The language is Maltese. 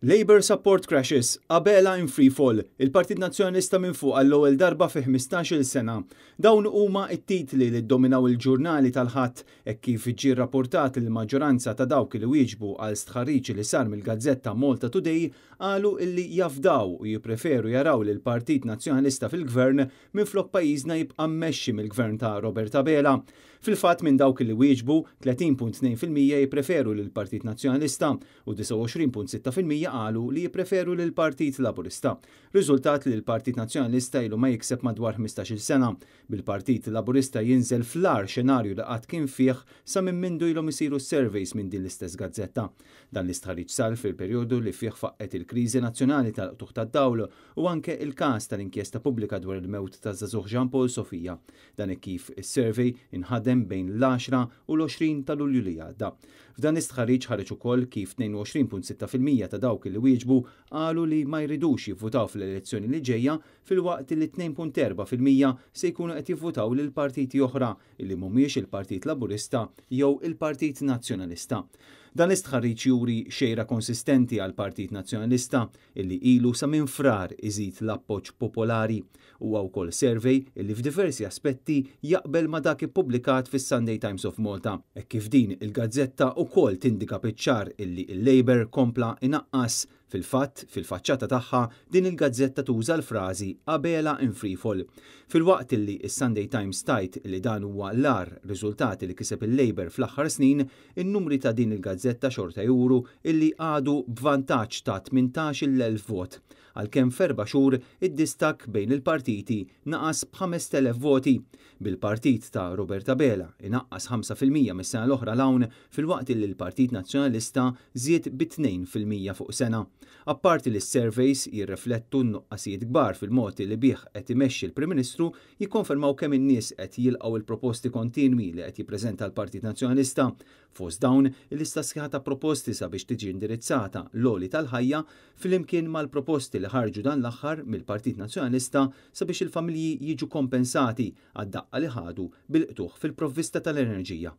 Labour support crashes, Abela in free fall, il-Partit Nazzjonalista minn fuq għall-ewwel darba fi 15-il sena. Dawn huma t-titli li ddominaw il-ġurnali tal-Ħadd hekk kif ġie rrapportat li l-maġġoranza ta' dawk li wieġbu għal stħarriġ li sar mill-gazzetta Malta Today qalu illi jafdaw u jippreferu jaraw lill-Partit Nazzjonalista fil-Gvern minflok pajjiżna jibqa' mmexxi mill-Gvern ta' Robert Abela. Fil-fatt minn dawk li wieġbu, 30.2% jippreferu lill-Partit Nazzjonalista u 29.6% qalu li jippreferu lill-Partit Laburista. Riżultat li l-Partit Nazzjonalista ilu ma jikseb madwar 15-il sena, bil-Partit Laburista jinżel fl-agħar xenarju li qatt kien fih sa minn mindu ilhom isiru s-surveys minn din l-istess gazzetta. Dan l-istħarriġ sar fil-perjodu li fih faqqgħet il-kriżi nazzjonali tal-qtugħ tad-dawl u anke il-każ tal-inkjesta pubblika dwar il-mewt taż-żagħżugħ Jean Paul Sofia. Dan hekk kif is-survey inħadem bejn l-10 u l-20 ta' Lulju li għadda. F'dan l-istħarriġ ħareġ ukoll kif 22.6% ta' dawk li wieġbu qalu li ma jridux jivvutaw fl-elezzjoni li ġejja filwaqt li 2.4% se jkunu qed jivvutaw lil partiti oħra li mhumiex il-Partit Laburista jew il-Partit Nazzjonalista. Dan l-istħarriġ juri xejra konsistenti għall-Partit Nazzjonalista illi ilu sa minn Frar iżid l-appoġġ popolari. Huwa wkoll survey illi f'diversi aspetti jaqbel ma' dak ippubblikat fis-Sunday Times of Malta, hekk kif din il-gazzetta wkoll tindika biċ-ċar illi l-Labour kompla inaqqas. Fil-fatt, fil-faċċata tagħha, din il-gazzetta tuża l-frażi Abela in free fall. Filwaqt illi s-Sunday Times tgħid li dan huwa l-agħar riżultati li kiseb il-Labour fl-aħħar snin, in-numri ta' din il-gazzetta xorta juru illi għadu b'vantaġġ ta' 18,000 vot. Għalkemm f'erba' xhur id-distakk bejn il-partiti naqas b'5,000 voti, bil-partit ta' Robert Abela inaqqas 5% mis-sena l-oħra 'l hawn filwaqt li l-Partit Nazzjonalista żied bi 2% fuq sena. Apparti li s-surveys jirriflettu n-nuqqasijiet kbar fil-mod li bih qed imexxi l-Prim Ministru, jikkonfermaw kemm in-nies qed jilqgħu l-proposti kontinwi li qed jippreżenta l-Partit Nazzjonalista. Fost dawn, il-lista sħiħa ta' proposti sabiex tiġi indirizzata l-għoli tal-ħajja flimkien mal-proposti li ħarġu dan l-aħħar mill-Partit Nazzjonalista sabiex il-familji jiġu kompensati għad-daqqa li ħadu bil-qtugħ fil-provvista tal-enerġija.